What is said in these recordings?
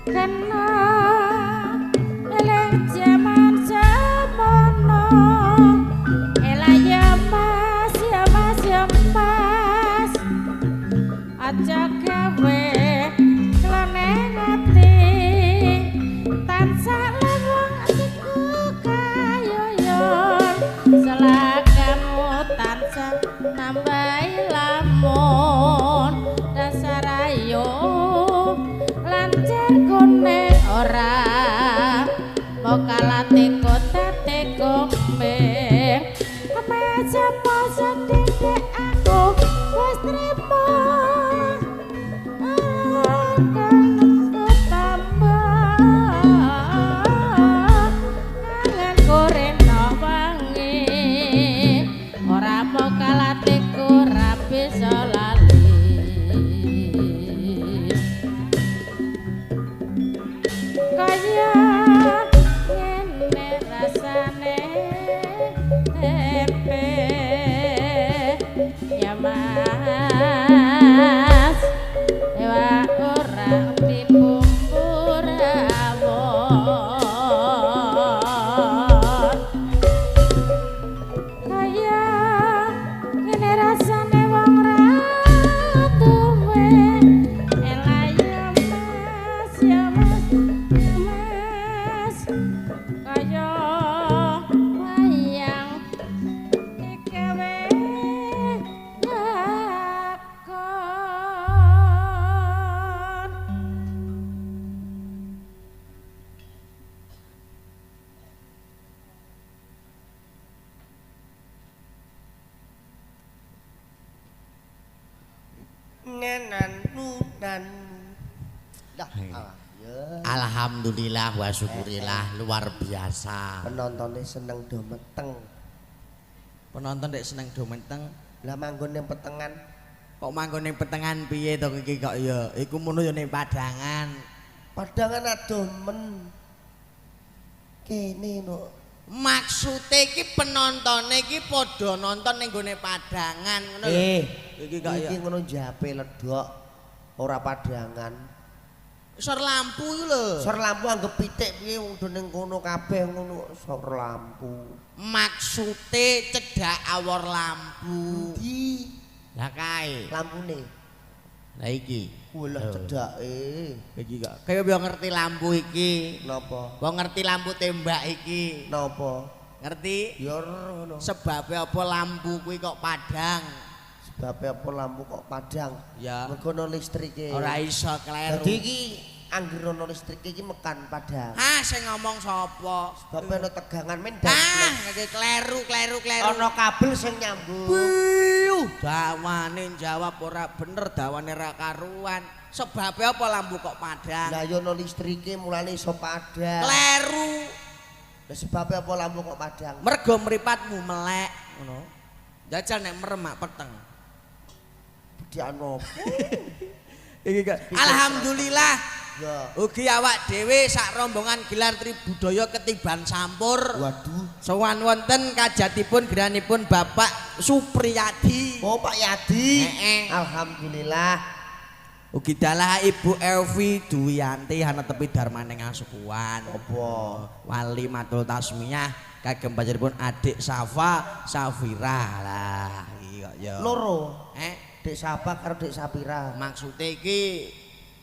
Kena eling jaman semono. Ela ya Mas, ya Mas, ya Mas. Aja gawe kloneng ati. Tansah leweng atiku kayoyon. Selakamu tansah nambahi lamun. Dasar ayo lancar kuning ora mokalate kotate kombe. Meja poso dek aku wis trimo. Kangenku tambah kangenku reno wangi. Ora mokalate ora bisa lali. Kaya ngene rasane tempe ya Mas, dewa ora dibumbu rawon. Kaya ngene rasane wong ra duwe. Ela ya Mas, ya Mas, ya Mas. Kaya wayang digawe lakon. Nenan nunan. Dah, ah, ya. Alhamdulillah wa syukurillah luar biasa. Penontonnya seneng do meteng. Penonton dek seneng do meteng. Lah manggon ning petengan. Kok manggon ning petengan piye to iki kok ya? Iku mono ya ning padangan. Padangan adoh men. Kene no. Maksude iki penontone iki padha nonton ning gone padangan ngono lho. Iki kok ya. Iki ngono jape ledok ora padangan. Sor lampu iku lho. Sor lampu anggep pitik piye wong do ning kono kabeh ngono sor lampu. Maksude cedhak awor lampu. Ndi? Lah kae. Lampune. Lah iki. Walah cedhake. Iki kok. Kaya piye ngerti lampu iki? Napa? Wong ngerti lampu tembak iki. Napa? Ngerti? Ya ngono. Sebabe apa lampu kuwi kok padang? Sebabe apa lampu kok padang? Ya. Mergo ana listrike. Ora iso kleru. Dadi iki angger ana listrike iki mekan padang. Ah, sing ngomong sapa? Sebabe ana tegangan men dan Ah, iki kleru kleru kleru. ana kabel sing nyambung. Piyu, dawane jawab ora bener, dawane ra karuan. Sebabe apa lampu kok padang? Lah ya ana listrike mulane iso padang. Kleru. Lah sebabe apa lampu kok padang? Mergo mripatmu melek ngono. Jajal nek merem mak peteng. Bedhakan opo? Iki kok. Alhamdulillah. Ya. Ugi awak dhewe sak rombongan gelar Tribudaya ketiban sampur. Waduh. Sowan wonten kajatipun granipun Bapak Supriyadi. Oh Pak Yadi. Heeh. Alhamdulillah. Ugi dalah Ibu Elvi Duwiyanti hanetepi darmaning asukuan. Apa? Wali Matul Tasmiyah kagem panjenenganipun adik Safa Safira. Lah iki kok ya. Loro. Eh, Dik Safa karo Dik Sapira. maksude iki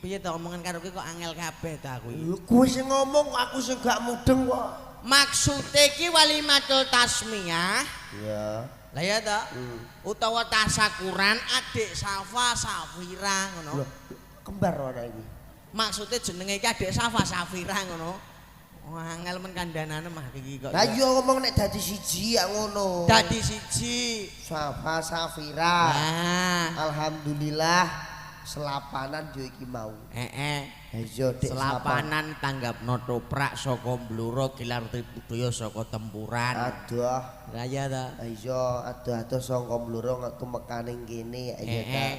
piye to omongan karo kowe kok angel kabeh ta aku iki. Lho kowe sing ngomong aku sing gak mudeng kok. Maksude iki wali Matul Tasmiyah. Iya. Lah ya to. Utawa tasakuran adik Safa Safira ngono. Loh, kembar ana iki. Maksude jenenge iki adik Safa Safira ngono. Wah, angel men kandhanane mah iki kok. Lah iya ngomong nek dadi siji ya ngono. Dadi siji. Safa Safira. Nah, Alhamdulillah selapanan yo iki mau. heeh. Iya Dik Safa. Selapanan tanggapno toprak saka Blora gelar Tribudaya saka Tempuran. Aduh. Lah iya ta. Iya, adoh-adoh saka Blora tumekane kene iya ta. Heeh.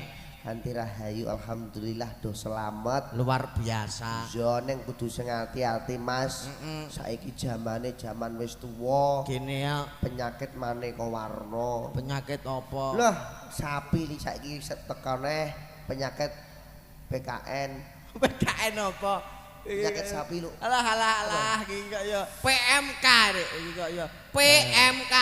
Kanthi rahayu alhamdulillah do selamat. Luar biasa. Iya ning kudu sing ati-ati Mas. Saiki jamane jaman wis tuwa. Kene ya Penyakit maneka warna. penyakit apa? Lah, sapi iki saiki tekane penyakit PKN. PKN apa? Penyakit sapi lho. Alah alah alah iki kok ya PMK rek iki kok ya PMK.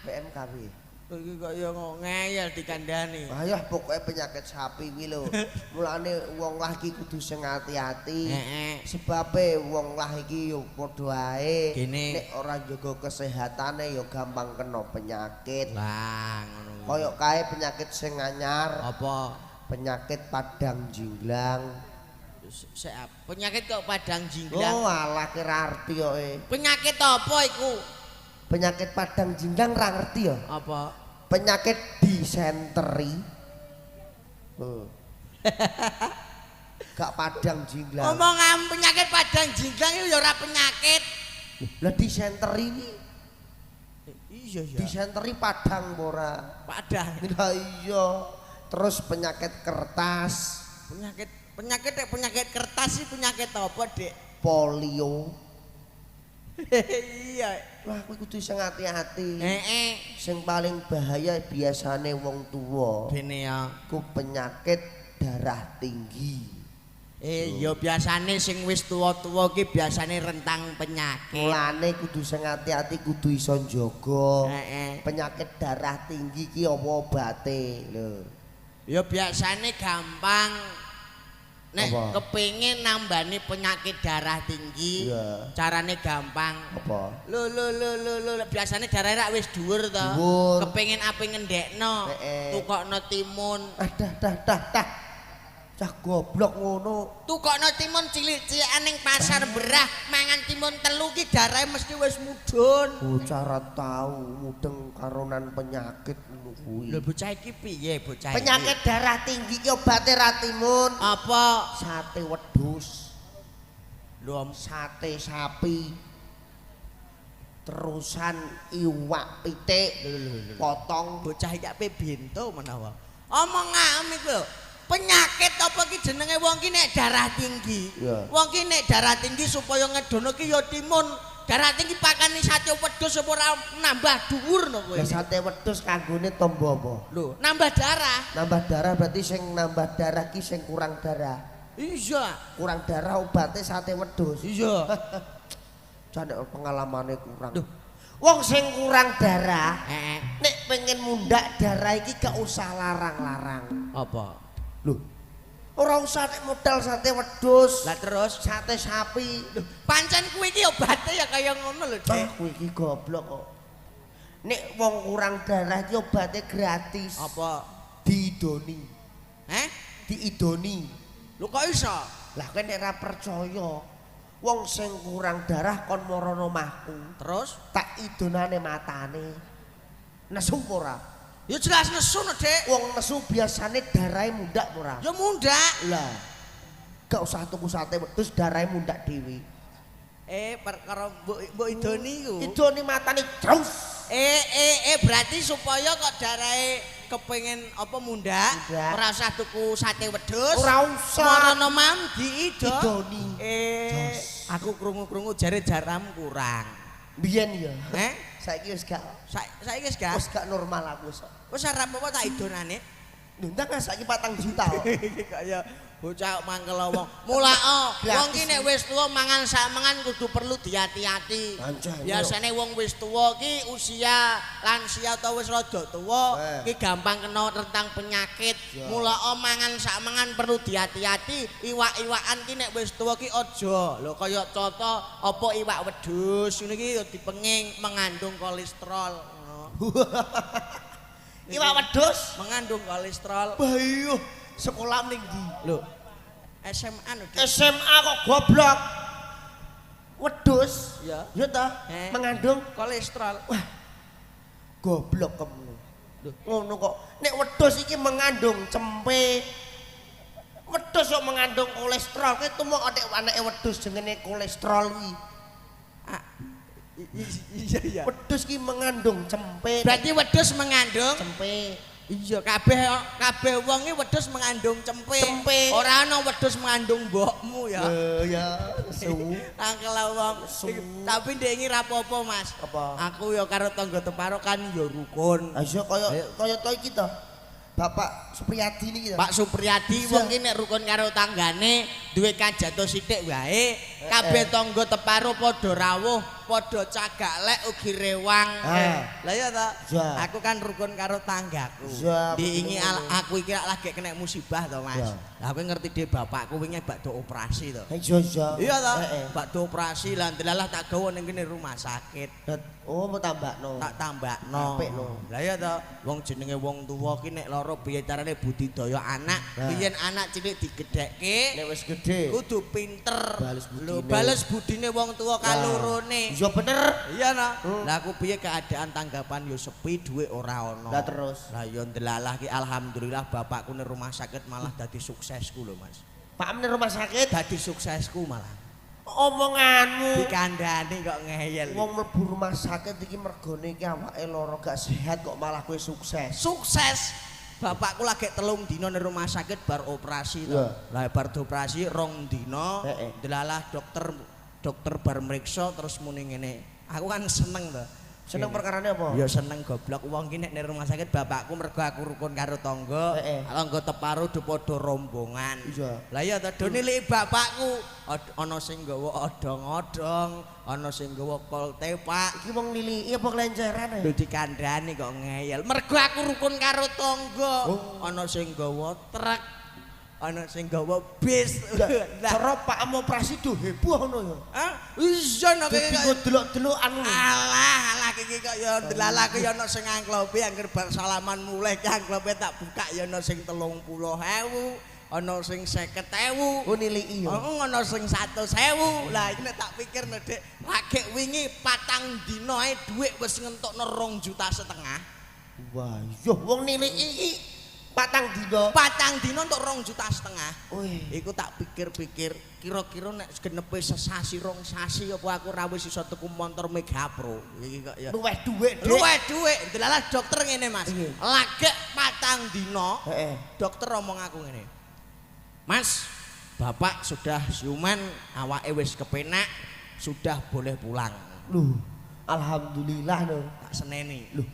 PMK piye? Iki kok ya ngeyel dikandani. Ayo pokoke penyakit sapi kuwi lho. Mulane wong lah iki kudu sing ati-ati. Heeh. Sebabe wong lah iki yo padha ae. Nek ora njaga kesehatane yo gampang kena penyakit. Lah ngono. Kaya kae penyakit sing anyar. Apa? Penyakit padang jinglang. Sik, penyakit kok padang jinglang? Oh alah kira arti kok e. Penyakit apa iku? Penyakit padang jinglang ra ngerti ya? Apa? Penyakit disenteri. Gak padang jinglang. Omongan penyakit padang jinglang itu ya ora penyakit. Lah disenteri iki. Iya ya. Disenteri padang ora? Padang. Lah iya. Terus penyakit kertas. Penyakit kertas sih penyakit apa, Dik? Polio. Iya. Wah, kuwi kudu sing ati-ati. Heeh. Sing paling bahaya biasane wong tuwa. Dene ya. Ku penyakit darah tinggi. Ya biasane sing wis tuwa-tuwa ki biasane rentang penyakit. Mulane kudu sing ati-ati, kudu iso njaga. Heeh. Penyakit darah tinggi ki apa obate lho. Ya biasane gampang. Nek Apa? kepengin nambani penyakit darah tinggi, iya. Carane gampang. Apa? Lho lho lho lho lho, biasane darah rak wis dhuwur to. Kepengin ape ngendhekno, tukokno timun. Ah dah dah dah dah. Cah goblok ngono. Tukokno timun cilik-cilikan ning pasar berah, mangan timun telu ki darahe mesti wis mudhun. Bocah ra tau mudeng karonan penyakit ngono kuwi. Lho bocah iki piye bocah iki? Penyakit darah tinggi ki obate ra timun. Apa? Sate wedhus. Lho sate sapi. Terusan iwak pitik potong. Bocah iki ape bento menawa. Omongam iku lho. Penyakit apa ki jenenge wong ki nek darah tinggi. Yeah. Wong ki nek darah tinggi supaya ngedono ki ya timun. Darah tinggi pakane sate wedhus apa ora nambah dhuwur no kowe. Lah sate wedhus kanggone tombo apa? Lho, nambah darah. Nambah darah berarti sing nambah darah ki sing kurang darah. Iya, kurang darah obate sate wedhus. Iya. Jan pengalamane kurang. Duh. Wong sing kurang darah, heeh. Nek pengen mundak darah iki gak usah larang-larang. Apa? Lho, ora usah nek modal sate wedhus. Lah terus sate sapi. Lho, pancen kuwi iki obate ya kaya ngono lho, Dik. Ah, kuwi iki goblok kok. Nek wong kurang darah iki obate gratis. Apa? Diidoni. Heh? Diidoni. Lho kok iso? Lah kowe nek ora percaya, wong sing kurang darah kon marana omahku. Terus tak idonane matane. Nesu ora? Ya jelas nesu no, Dik. Wong nesu biasane darahe mundak ora? Ya mundak. Lah. Gak usah tuku sate wedhus darahe mundak dhewe. Perkara mbok idoni iku. Idoni matane terus. Berarti supaya kok darahe kepengin apa mundak, ora usah tuku sate wedhus. Ora usah. Marana mam diido. Idoni. Aku krungu-krungu jare jaram kurang. Biyen ya. Heh? Saiki wis gak. Saiki wis gak. Wis gak normal aku wis. Wis ora apa-apa tak idonane. Ndang saiki 4 juta kok. Iki kaya bocah mangkel wong. Mulao wong ki nek wis tuwa mangan sak mangan kudu perlu diati-ati. Biasane wong wis tuwa ki usia lansia atau wis rada tuwa ki gampang kena rentang penyakit. Mulao mangan sak mangan perlu diati-ati. Iwak-iwakan ki nek wis tuwa ki aja. Lho kaya contoh apa iwak wedhus ngene iki ya dipenging mengandung kolesterol ngono. Iwak wedhus mengandung kolesterol. Bahaya. Sekolah ning ndi? Lho, SMA lho. SMA kok goblok. Wedhus. Ya. Ya ta? Mengandung kolesterol. Wah. Goblok kamu. Lho, ngono kok. Nek wedhus iki mengandung cempe. Wedhus kok mengandung kolesterol. Kuwi tumok nek anake wedhus jenenge kolesterol kuwi. Iya iya. Wedhus ki mengandung cempe. Berarti wedhus mengandung cempe. Iya, kabeh wong iki wedhus mengandung cempe. Cempe. Ora ana wedhus mengandung mbokmu ya. Ya, nesu. Angkel wong. Tapi ndek iki ra apa-apa, Mas. Apa? Aku ya karo tangga teparo kan ya rukun. Ha iya kaya to iki to. Bapak Supriyadi niki to. Pak Supriyadi wong ki nek rukun karo tanggane duwe kajato sithik wae, kabeh tangga teparo padha rawuh, padha cagak lek ugi rewang. Lah iya ta? Aku kan rukun karo tanggaku. Diingi aku iki lagi kena musibah to, Mas. Lah kowe ngerti dhewe bapakku wingi bakdo operasi to. Iya ta? Bakdo operasi lah ndelalah tak gawa ning kene rumah sakit. Oh, mau tambakno. Tak tambakno. Apik no. Lah iya ta, wong jenenge wong tuwa ki nek lara piye carane budidaya anak, biyen anak cilik digedhekke, nek wis gedhe kudu pinter. Lho, bales budine wong tuwa kalorone. Iya bener. Iya no. Lah aku piye keadaan tanggapan yo sepi, dhuwit ora ana. Lah terus. Lah yo ndelalah ki alhamdulillah bapakku ning rumah sakit malah dadi suksesku lho, Mas. Pak ning rumah sakit dadi suksesku malah. Omonganmu dikandani kok ngeyel. Wong mlebu rumah sakit iki mergone iki awake lara gak sehat kok malah kowe sukses. Sukses. Bapakku lagi 3 dina ning rumah sakit bar operasi to. Lah bar dioperasi 2 dina, ndelalah dokter bar mriksa terus muni ngene. Aku kan seneng to. Seneng perkarane apa? Ya seneng goblok wong ki nek ning rumah sakit bapakku mergo aku rukun karo tangga, tangga teparo do padha rombongan. Lah iya ta do niliki bapakku, ana sing nggawa odong-odong, ana sing nggawa kol tepak. Iki wong niliki apa kelenceran e? Lho dikandhani kok ngeyel. Mergo aku rukun karo tangga, ana sing nggawa truk, ana sing nggawa bis. Cara pakmu operasi do heboh ngono ya. Hah? Iya nek iki delok-delokan ngono. Alah, alah iki kok ya ndelalah ki ya ana sing angklope angger bar salaman mulih ki angklope tak buka ya ana sing 30.000, ana sing 50.000. Oh niliki ya. Heeh, ana sing 100.000. Lah iki nek tak pikir nek Dik, lagek wingi 4 dina ae dhuwit wis ngentokno 2,5 juta. Wah, iya wong niliki iki 4 dina. 4 dina entuk 2,5 juta. Iku tak pikir-pikir, kira-kira nek genepe sesasi 2 sasi apa aku ra wis iso tuku motor Mega Pro. Iki kok ya. Luweh dhuwit, Dik. Luweh dhuwit. Delalah dokter ngene, Mas. Lagek 4 dina, dokter omong aku ngene. Mas, bapak sudah siuman, awake wis kepenak, sudah boleh pulang. Loh, alhamdulillah lho. Tak seneni. Loh.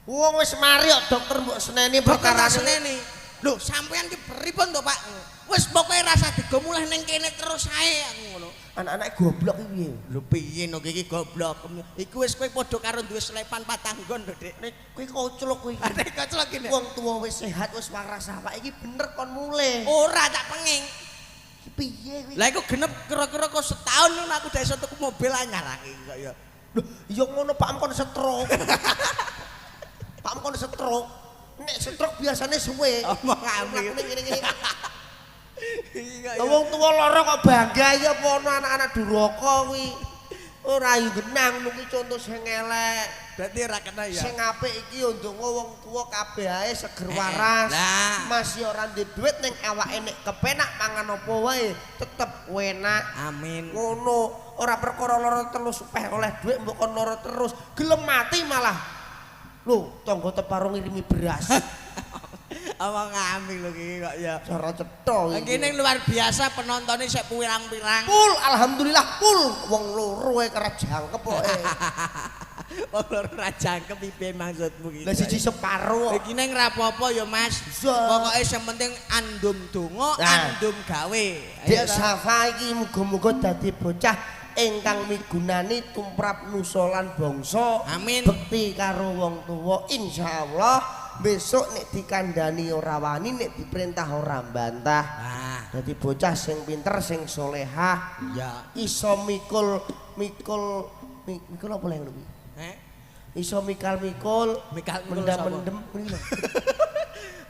Wong wis mari kok dokter mbok seneni perkara seneni. Lho, sampean ki pripun to, Pak? Wis pokoke rasa digo mulih ning kene terus ae aku ngono. Anak-anak goblok iki piye? Lho piye no iki goblok. Iku wis kowe padha karo duwe selepan 4 nggon lho, Dik. Nek kowe koclok kowe iki. Nek koclok iki. Wong tuwa wis sehat wis waras awake iki bener kon mulih. Ora tak penging. Piye kuwi? Lah iku genep kira-kira kok setahun ngono aku dak iso tuku mobil anyar iki kok ya. Lho, ya ngono Pak kon stroke. Pak kon stroke. Nek stroke biasane suwe. Omong ngene-ngene. Lah wong tuwa lara kok bangga ya apa ana anak-anak duraka kuwi. Ora yo genang ngono kuwi conto sing elek. Berarti ora kena ya. Sing apik iki yo ndonga wong tuwa kabeh ae seger waras. Masih ora ndek dhuwit ning awake nek kepenak mangan apa wae tetep enak. Amin. Ngono, ora perkara lara terus peh oleh dhuwit mbok kon lara terus, gelem mati malah. Lho, tangga teparo ngirimi beras. Omong ami lho iki kok ya. Cara cetha iki. Kene luar biasa penontone sik pirang-pirang. Full, alhamdulillah full. Wong loro ae karo jangkep pokoke. Wong loro ra jangkep piye maksudmu iki? Lah siji separo. Iki neng ra apa-apa ya Mas. Pokoke sing penting andum donga, andum gawe. Dik Safa iki muga-muga dadi bocah ingkang migunani tumrap nusa lan bangsa. Amin. Bekti karo wong tuwa insyaallah. Besok nek dikandani ora wani, nek diperintah ora bantah. Nah, dadi bocah sing pinter, sing solehah. Iya. Iso mikul mikul mikul apa lho kuwi? Heh. Iso mikal-mikul, mendem-mendem kuwi lho.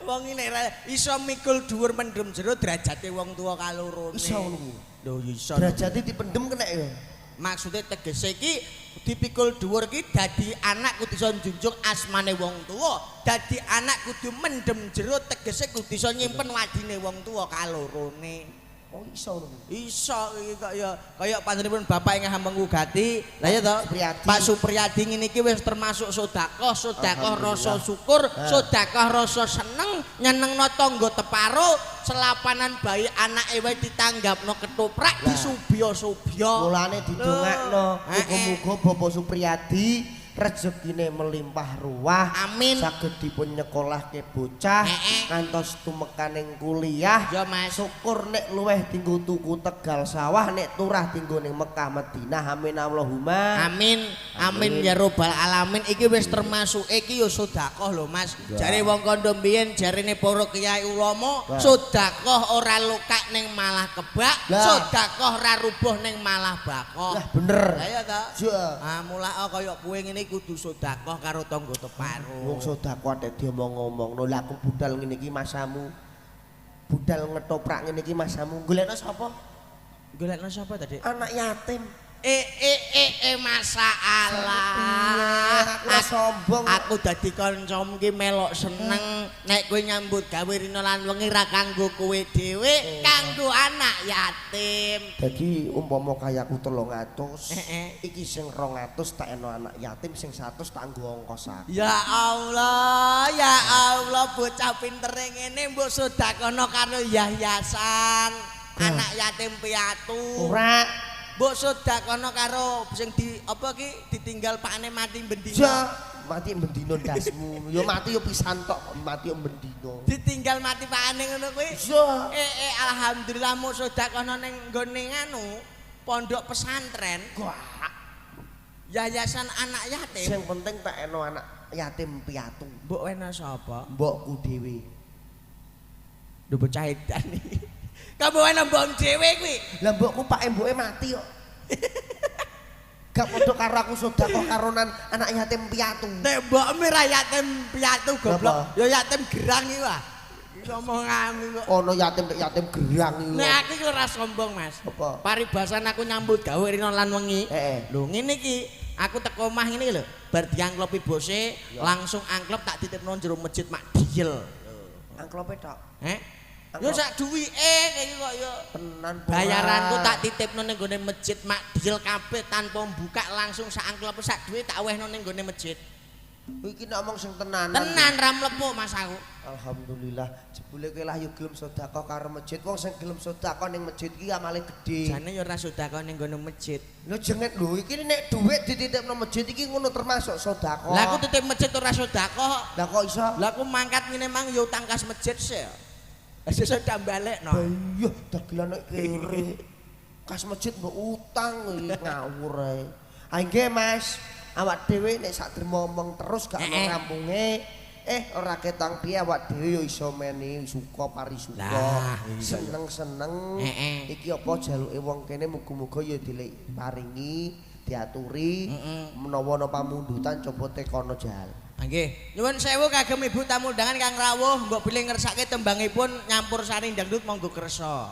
Wong ngene iso mikul dhuwur mendem jero derajate wong tuwa kalorone. Iso ngono kuwi. Lho iso. Derajate dipendem kena ya. Maksudnya tegese iki dipikul dhuwur iki dadi anak kudu iso njunjung asmane wong tuwa, dadi anak kudu mendem jero tegese kudu iso nyimpen wadine wong tuwa kalorone. Oh iso ngono. Iso iki kok ya kaya panjenenganipun bapak ingkang mengugati. Lah ya to, Pak Supriyadi ngene iki wis termasuk sedekah, sedekah rasa syukur, sedekah rasa seneng, nyenengno tangga teparo, selapanan bayi anake wae ditanggapno ketoprak disubya-subya. Mulane didongakno muga-muga Bapak Supriyadi Rezekine melimpah ruah. Amin. Saged dipun nyekolahke bocah ngantos tumekaning kuliah. Ya Mas. Syukur nek luweh dinggo tuku Tegal sawah, nek turah dinggo ning Mekah Madinah. Amin Allahumma. Amin. Amin ya robbal alamin. Iki wis termasuk iki ya sedekah lho Mas. Jare wong kandha mbiyen jarene para kiai ulama, sedekah ora lokak ning malah kebak, sedekah ora rubuh ning malah bakoh. Lah bener. Lah ya ta? Ah mulaka kaya kowe ngene kudu sedekah karo tangga teparo. Wong sedekah nek diomong-omongno, lha aku budal ngene iki masamu. Budal ngetoprak ngene iki masamu. Golekno sapa? Golekno sapa ta, Dik? Anak yatim. Masalah. Aku sombong. Aku dadi kancamu ki melok seneng nek kowe nyambut gawe rina lan wengi ra kanggo kowe dhewe, kanggo anak yatim. Dadi umpama kayaku 300, iki sing 200 tak eno anak yatim, sing 100 tak nggo ongkos aku. Ya Allah, ya Allah, bocah pintere ngene mbok sedekahno karo yayasan anak yatim piatu. Ora. Mbok sedekahno karo sing di apa ki ditinggal pakne mati bendina. Ja, mati bendina ndasmu. Ya mati ya pisan tok, mati ya bendina. Ditinggal mati pakne ngono kuwi. Iya. Alhamdulillah mbok sedekahno ning nggone nganu pondok pesantren. Wah. Yayasan anak yatim. Sing penting tak eno anak yatim piatu. Mbok wena sapa? Mbokku dhewe. Lho bocah edan iki. Kamu wena mbok dhewe kuwi. Lah mbokku pak mboke mati kok. Gak padha karo aku sedekah karonan anak yatim piatu. Nek mbokmu ra yatim piatu goblok, ya yatim gerang iki wae. Iki omonganmu kok. Ono yatim nek yatim gerang iki. Nek aku iki ora sombong, Mas. Apa? Paribasan aku nyambut gawe rina lan wengi. Heeh. Lho ngene iki, aku teko omah ngene iki lho, bar diangklopi bose, langsung angklop tak titipno jero masjid mak diel. Angklope tok. Heh. Yo sak duwike iki kok yo tenan. Bayaranku tak titipno ning gone masjid mak diel kabeh tanpa buka langsung sak angklop sak duwe tak wehno ning gone masjid. Iki nek omong sing tenanan. Tenan ra mlebu Mas aku. Alhamdulillah jebule kowe lah yo gelem sedekah karo masjid. Wong sing gelem sedekah ning masjid iki amale gedhe. Jane yo ora sedekah ning gone masjid. Lho jenget lho iki nek dhuwit dititipno masjid iki ngono termasuk sedekah. Lah aku titip masjid ora sedekah. Lah kok iso? Lah aku mangkat ngene mang yo utang kas masjid sih. Sesuk tak balekno. Iya, dagelan nek kere. Kas masjid mbok utang iki ngawur ae. Ha nggih Mas, awak dhewe nek sak dermo omong terus gak ono rampunge, ora ketang piye awak dhewe yo iso meni suka parisuka. Seneng-seneng. Iki apa jaluke wong kene muga-muga ya diparingi, diaturi, menawa ana pamundutan coba tekono jal. Nggih. Nyuwun sewu kagem ibu tamu undangan kang rawuh, mbok bilih ngersake tembangipun nyampur sari dangdut monggo kersa.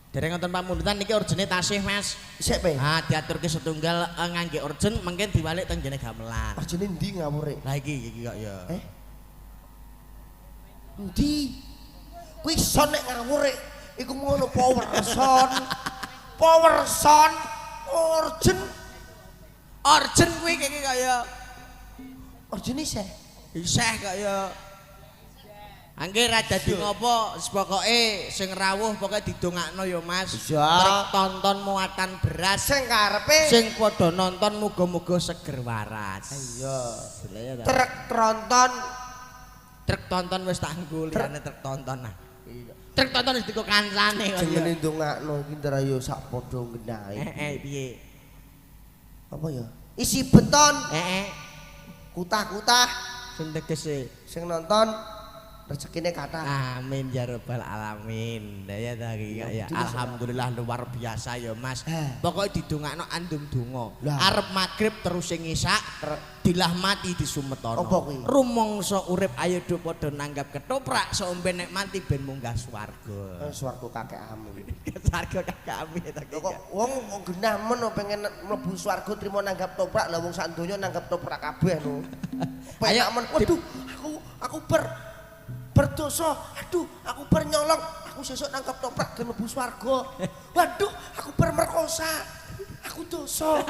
Dereng wonten pamundutan niki urgene tasih Mas. Sik pe. Ah diaturke setunggal ngangge urgen mengke diwalik teng jene gamelan. Urgene ndi ngawure? Lah iki iki kok ya. Endi? Kuwi son nek ngawure iku ngono power son. Power son urgen. Urgen kuwi iki kok ya. Urgene isih. Isih kok ya. Angge ra dadi ngopo, pokoke sing rawuh pokoke didongakno ya Mas. Iya. Tonton muatan beras sing karepe sing padha nonton muga-muga seger waras. Iya. Truk tronton. Truk tonton wis tak nggo liyane truk tonton ah. Iya. Truk tonton wis dikok kancane kok. Jenenge ndongakno iki ndra yo sak padha genahe. Heeh, piye? Apa ya? Isi beton. Heeh. Kutah-kutah sing tegese sing nonton rezekine kathah. Amin ya rabbal alamin. Lah ya ta iki ya. Alhamdulillah luar biasa ya Mas. Pokoke didongakno andum donga. Arep magrib terus sing ngisak, dilah mati disumetono. Rumangsa urip ayo do padha nanggap ketoprak sombe nek mati ben munggah swarga. Swarga kakekamu. Swarga kakekamu ya ta. Kok wong genah men pengen mlebu swarga trimo nanggap toprak, lah wong sak donya nanggap toprak kabeh no. Ayo men waduh aku berdosa, aduh aku bernyolong, aku sesuk nangkep toprak gen mlebu swarga. Waduh, aku bermerkosa, aku dosa,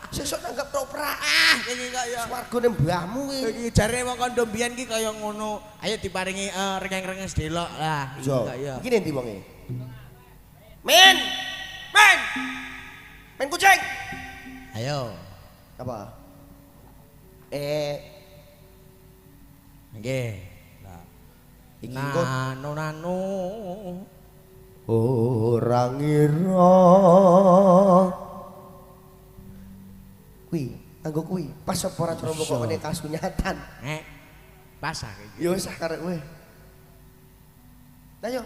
sesuk nangkep toprak. Ah, iki kok ya swargane mbahmu iki. Iki jare wong kandha mbiyen iki kaya ngono. Ayo diparingi rengeng-rengeng sedelok lah. Iki kok ya. Iki endi wonge? Men. Men. Men kucing. Ayo. Apa? Nggih. Lah iki engko nano ora ngira. Kuwi, nganggo kuwi. Pas apa ora cara kok ngene kasunyatan. Pas ah iki. Ya wis karek kowe. Lah yo.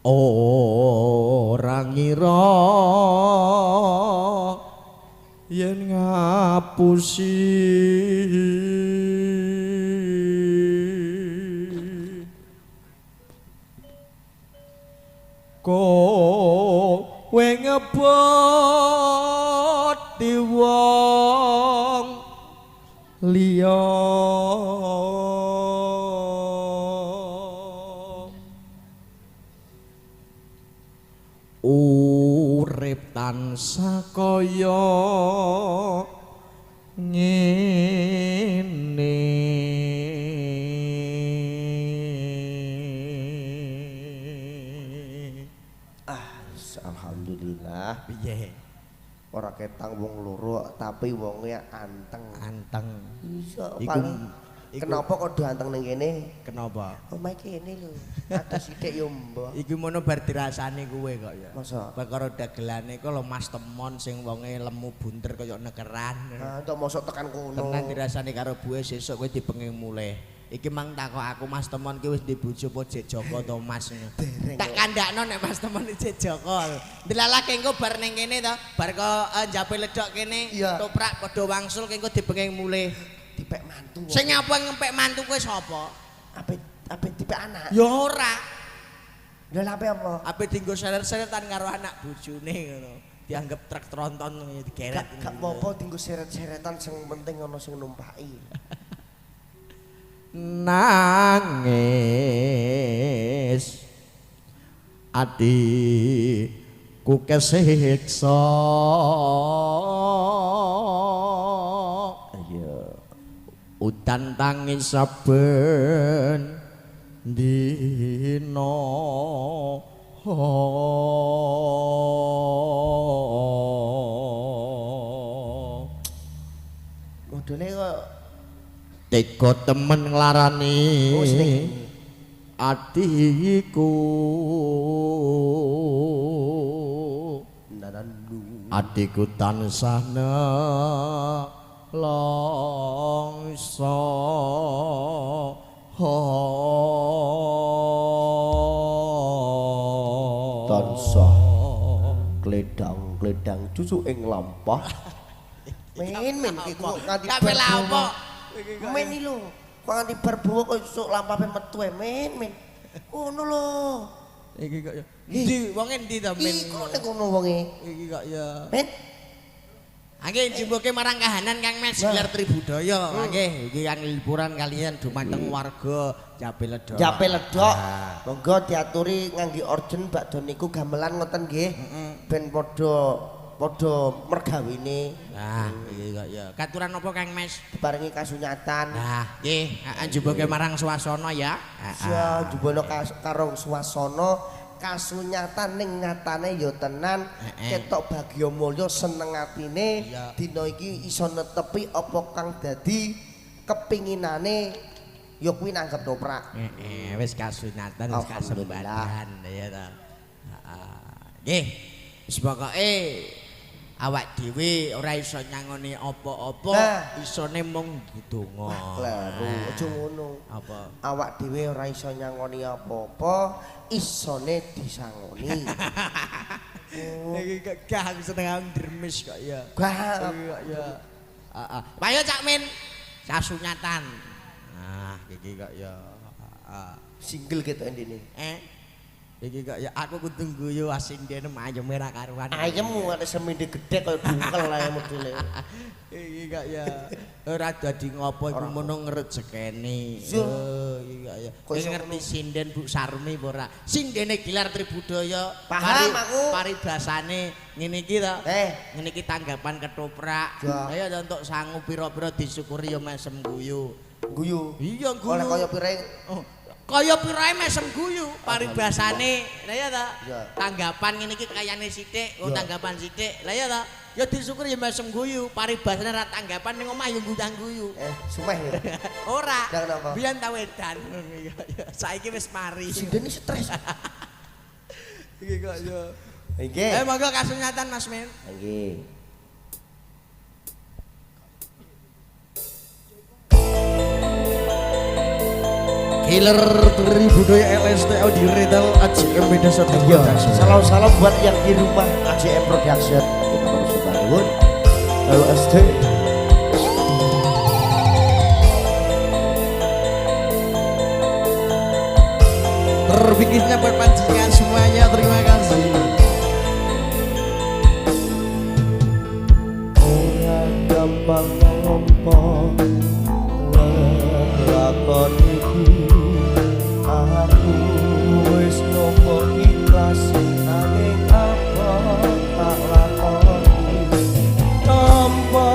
Ora ngira yen ngapusi kowe ngeboti wong liya urip tansah kaya ngene. Alhamdulillah. Piye? Ora ketang wong loro tapi wonge anteng. Anteng. Iya, paling kenapa kok do anteng ning kene? Kenapa? Omahe kene lho. Aduh sithik yo mbah. Iki mono bar dirasani kowe kok ya. Masa? Perkara dagelane kok lho Mas Temon sing wonge lemu bunter kaya nekeran. Ah, entuk mosok tekan kono. Tenan dirasani karo buwe sesuk kowe dipenging mulih. Iki mang takok aku Mas Temon ki wis ndek bojo apa jek Joko to Mas. Tak kandakno nek Mas Temon jek Joko. Ndelalah kengko bar ning kene to, bar kok njape ledok kene, toprak padha wangsul kengko dipenging mulih. Dipek mantu. Sing ngapa ngempek mantu kowe sapa? Ape ape dipek anak? Ya ora. Lha ape apa? Ape dienggo seret-seretan karo anak bojone ngono. Dianggep truk tronton digeret. Gak apa-apa dienggo seret-seretan sing penting ana sing numpaki. Nangis atiku kesiksa. Iya. Udan tangis saben dina. Modele kok tega temen nglarani atiku. Atiku tansah nelongso. Tansah kledang-kledang cucu ing lampah. Men men iki kok nganti bar. Men iki lho, kok nganti bar buwo kok esuk lampahe metu e men men. Ngono lho. Iki kok ya. Endi wonge endi to men? Iku ning kono wonge. Iki kok ya. Men. Nggih jumbuke marang kahanan Kang Mas Gelar Tribudaya. Nggih, iki kang lipuran kalian dumateng warga Jape Ledok. Jape Ledok. Monggo diaturi ngangge orgen bakdo niku gamelan ngoten nggih. Ben padha padha mergawine. Lah, iki kok ya. Katuran apa Kang Mas? Diparingi kasunyatan. Lah, nggih, heeh jumbuke marang swasana ya. Iya, jumbono karo swasana kasunyatan ning nyatane ya tenan, ketok bagya mulya seneng atine dina iki iso netepi apa kang dadi kepinginane ya kuwi nanggep toprak. Heeh, wis kasunyatan wis kasembadan ya ta. Heeh. Nggih. Wis pokoke awak dhewe ora iso nyangoni apa-apa, isone mung ndonga. Kleru, aja ngono. Apa? Awak dhewe ora iso nyangoni apa-apa, isone disangoni. Iki gak aku seneng ndremis kok ya. Gak ya. Heeh. Ayo Cak Min, kasunyatan. Nah, iki kok ya. Heeh. Single ketok endine. Iki kok ya aku kudu guyu asindene ayeme ra karuan. Ayem nek semende gedhe kaya dungkel ae modele. Iki kok ya ora dadi ngopo iku mono ngrejekeni. Oh iki kok ya. Kowe ngerti sinden Bu Sarmi apa ora? Sindene Gilar Tribudaya. Paham aku. Paribasane ngene iki to. Ngene iki tanggapan ketoprak. Ayo entuk sangu pira-pira disyukuri ya mesem guyu. Guyu. Iya guyu. Oleh kaya piring. Kaya pirae mesem guyu paribasane. Lah ya ta? Tanggapan ngene iki kayane sithik, oh tanggapan sithik. Lah ya ta? Ya disyukuri ya mesem guyu, paribasane ra tanggapan ning omah ya guyang-guyu. Sumeh ya. Ora. Lah kenapa? Biyen tau edan. Saiki wis mari. Sindene stres. Iki kok ya. Nggih. Monggo kasunyatan Mas Min. Nggih. Killer Tri Budaya LST Audio Rental AJM Beda 1 Iya. Salam-salam buat yang di rumah AJM Production. Kita baru sebangun LST. Terbikinnya buat pancingan semuanya, terima kasih. Ora gampang ngompo lelakon iki, aku wis nopo ikhlas nanging apa tak lakoni, nampa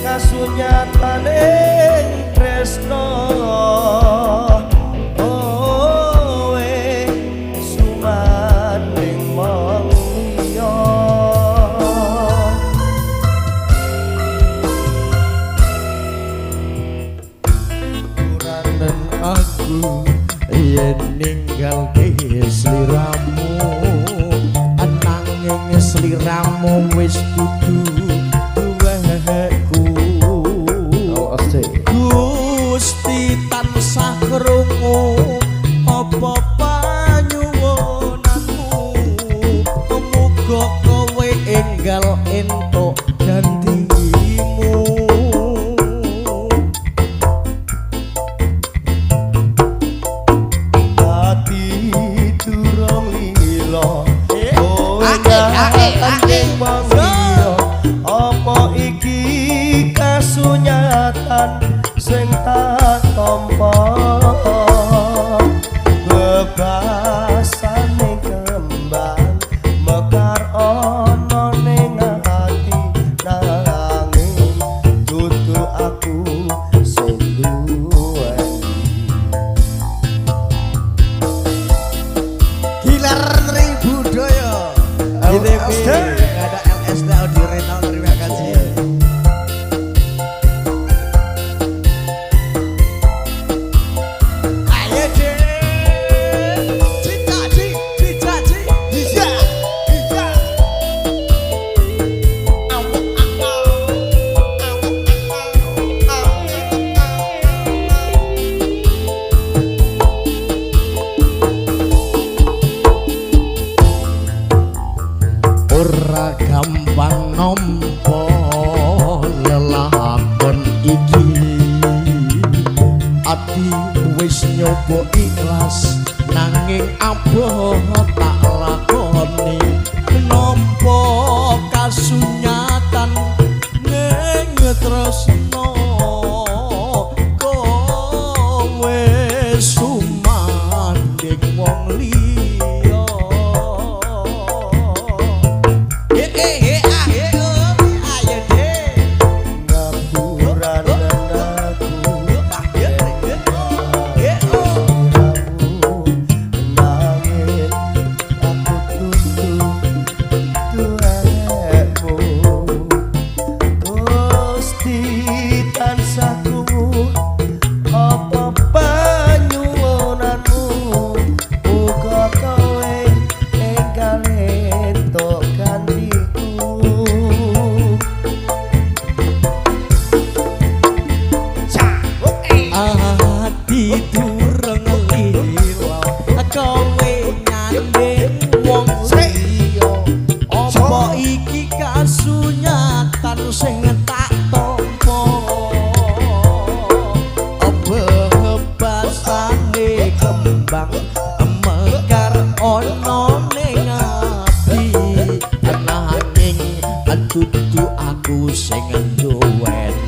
kasunyatane tresno kowe sumanding wong liya. Dan aku yen ninggalke sliramu, ananging sliramu wis kudu duweku. Gusti tansah krungu apa panyuwunanmu, muga kowe enggal entuk gantimu. Ati durung lila kowe nyanding wong liya, apa iki kasunyatan sing tak tampa, bebasane kembang mekar ana ning ati, nanging dudu aku sing duweni. Gilar Tri Budaya ITB ada LST Audio Rental, terima kasih. Ayo deh, cita cita cita. Iya, iya. Ora gampang nampa lelakon iki, ati wis nyoba ikhlas nanging aboh tak lakoni, nampa kasunyatan ning tresno kowe sumanding wong liya. Ayo deh. Ngapuranen aku nanging aku dudu duwekmu, Gusti tansah krungu apa panyuwunanmu, muga kowe enggal entuk gantiku. Ati durung lila kowe nyanding wong liya, apa iki kasunyatan sing tak tampa, bebasane kembang mekar ana ning ati, nanging dudu aku sing nduweni.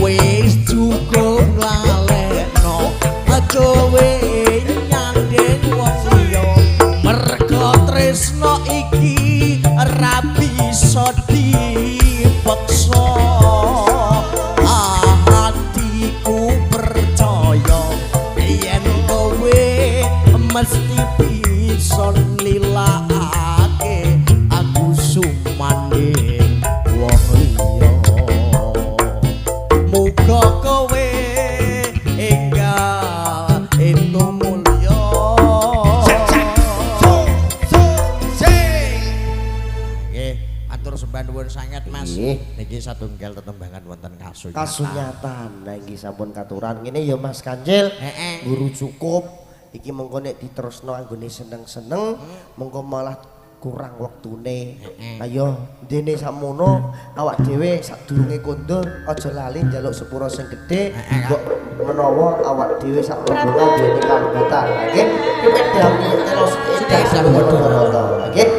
Wis cukup nglalekno kowe nyanding wong liya, merga tresno iki ra bisa dipeksa. Atiku percaya yen kowe mesti bisa nglilakake sembah nuwun sanget, Mas. Nggih. Niki satunggal tetembangan wonten kasunyatan. Kasunyatan. Nah, iki sampun katuran ngene ya, Mas Kancil. Heeh. Guru cukup. Iki mengko nek diterusno anggone seneng-seneng, mengko malah kurang wektune. Ayo, dene sakmono awak dhewe sadurunge kondur aja lali njaluk sepuro sing gedhe, mbok menawa awak dhewe sak rombongan duweni kalembutan. Nggih, iki pedang telo. Nggih.